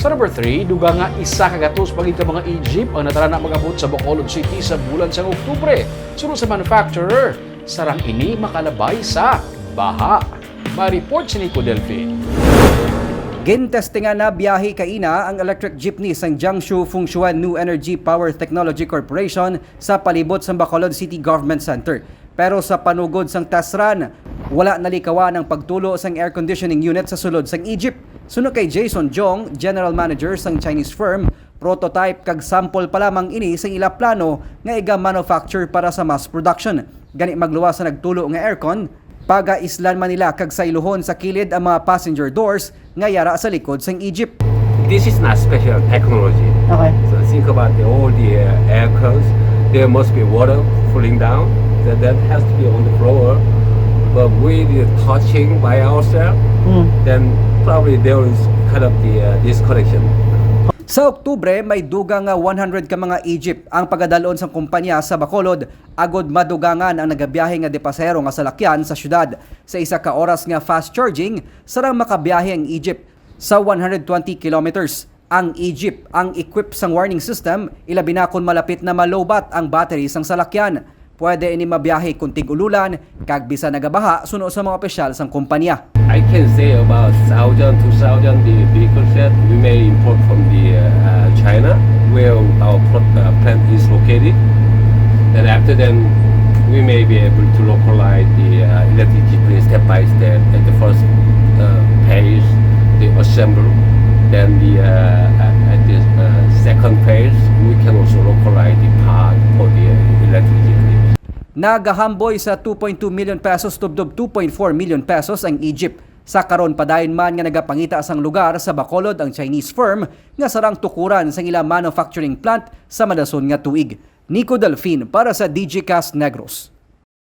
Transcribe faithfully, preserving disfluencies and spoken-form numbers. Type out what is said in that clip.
Number three, dugang nga isa ka gatos pa gid ka mga e-jeep ang natarana mag-abot sa Bacolod City sa bulan sang Oktubre. Suno sa manufacturer, sarang ini makalabay sa baha. May report si Nico Delfin. Gintestingan na biyahe kaina ang electric jeepney sang Jiangsu Fengxuan New Energy Power Technology Corporation sa palibot sang Bacolod City Government Center. Pero sa panugod sang test run, wala nalikawan ang pagtulo sang air conditioning unit sa sulod sang e-jeep. Suno kay Jason Jong, general manager sang Chinese firm, prototype kag sample pa lamang ini sang ila plano nga iga-manufacture para sa mass production. Gani magluwas sa nagtulo nga aircon, pagaislan man nila kag sayluhon sa kilid ang mga passenger doors nga yara sa likod sang e-jeep. This is not special technology. Okay. So think about the, all the uh, aircons. There must be water falling down. That, that has to be on the floor. But with the touching by ourselves, Mm. then probably there is kind of the uh, disconnection. Sa Oktubre, may dugang nga one hundred ka mga e-jeep ang pagadalon sang kumpanya sa Bacolod agod madugangan ang nagabiyahe nga depasahero nga salakyan sa syudad. Sa isa ka oras nga fast charging, sarang makabiyahe ang e-jeep sa one hundred twenty kilometers. Ang e-jeep ang equip sang warning system, ilabi na kon malapit na malobat ang battery sang salakyan. Pwede ini mabiyahe kon tig-ululan kag bisan nagabaha, suno sa mga opisyal sang kumpanya. I can say about thousand, two thousand the vehicle set we may import from the uh, China, where our pro- uh, plant is located. Then after then, we may be able to localize the uh, electric jeepney step by step. At the first uh, phase, the assemble. Then the uh, at the uh, second phase, we can also localize the part for the uh, electric jeepney. Nagahamboy sa two point two million pesos tubtob two point four million pesos ang e-jeep. Sa karon, padayon man nga nagapangita sang lugar sa Bacolod ang Chinese firm nga sarang tukuran sang ila manufacturing plant sa madason nga tuig. Nico Delfin para sa Digicast Negros.